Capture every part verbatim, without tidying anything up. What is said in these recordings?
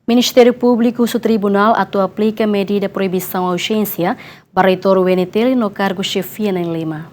Ministériu Públiku husu Tribunál atu aplika medida proibisaun aujénsia ba reitór U N T L no kargu xefia na'in-lima.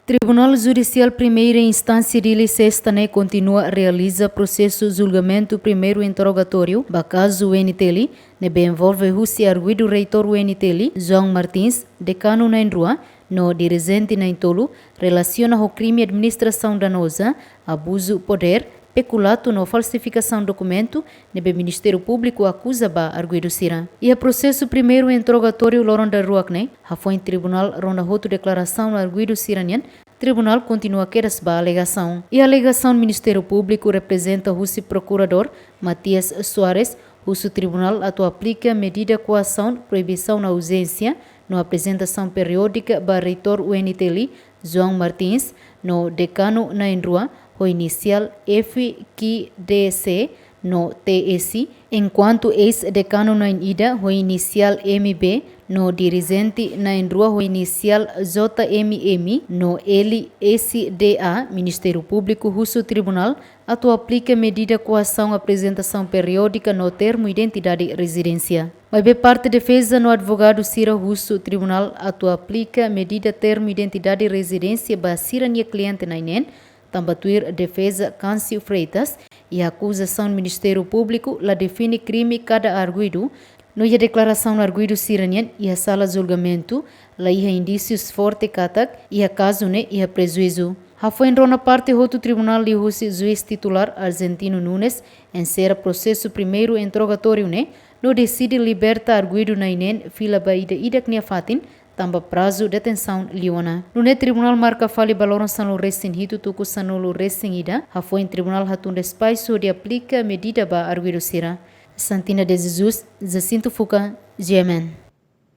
Tribunál Judisiál Primeira Instánsia Dili sesta ne'e kontinua realiza prosesu julgamentu primeiru interrogatóriu ba kazu U N T L, ne'ebé envolve husi arguidu reitór U N T L, João Martins, dekanu na'in-rua, no dirijente na'in-tolu, relasiona ho krime administrasaun danoza, abuzu podér, pekulatu no falsifikasaun dokumentu, ne'ebé Ministériu Públiku akuza ba arguidu sira. Iha prosesu primeiru interrogatóriu loron daruak ne'e, hafoin tribunál rona hotu deklarasaun arguidu sira-nian, tribunál kontinua kedas ba alegasaun. Iha alegasaun Ministériu Públiku reprezenta husi prokuradór Matias Soares, husu tribunál atu aplika medida koasaun proibisaun aujénsia no aprezentasaun periódika ba reitór U N T L, João Martins, no dekanu na'in-rua, ho inisiál F Q D C no T S, enkuantu eis-dekanu na'in-ida, ho inisiál M B, no dirijente na'in-rua, ho inisiál J M M no L S D A, Ministériu Públiku husu tribunál atu aplika medida koasaun aprezentasaun periódika no termu identidade rezidénsia. Maibé parte defeza no advogadu sira husu tribunál atu aplika medida termu identidade rezidénsia ba sira-nia kliente na'in-neen, tanba tuir defeza Câncio Freitas, iha akuzasaun Ministériu Públiku la define krime kada arguidu, no iha deklarasaun arguidu sira-nian iha sala julgamentu, la iha indísius forte katak iha kazu ne'e iha prejuízu. Hafoin rona parte hotu, tribunál liuhusi juís titulár Argentino Nunes enserra prosesu primeiru interrogatóriu ne'e, no deside liberta arguidu na'in-neen fila ba ida-idak nia fatin, tanba prazu detensaun liu ona. Nune'e tribunál marka fali ba loron sanulu-resin-hitu tuku sanulu-resin-ida, hafoin tribunál hatun despaxu hodi aplika medida ba arguidu sira. Santina de Jesus, Jacinto Fuca, G M N.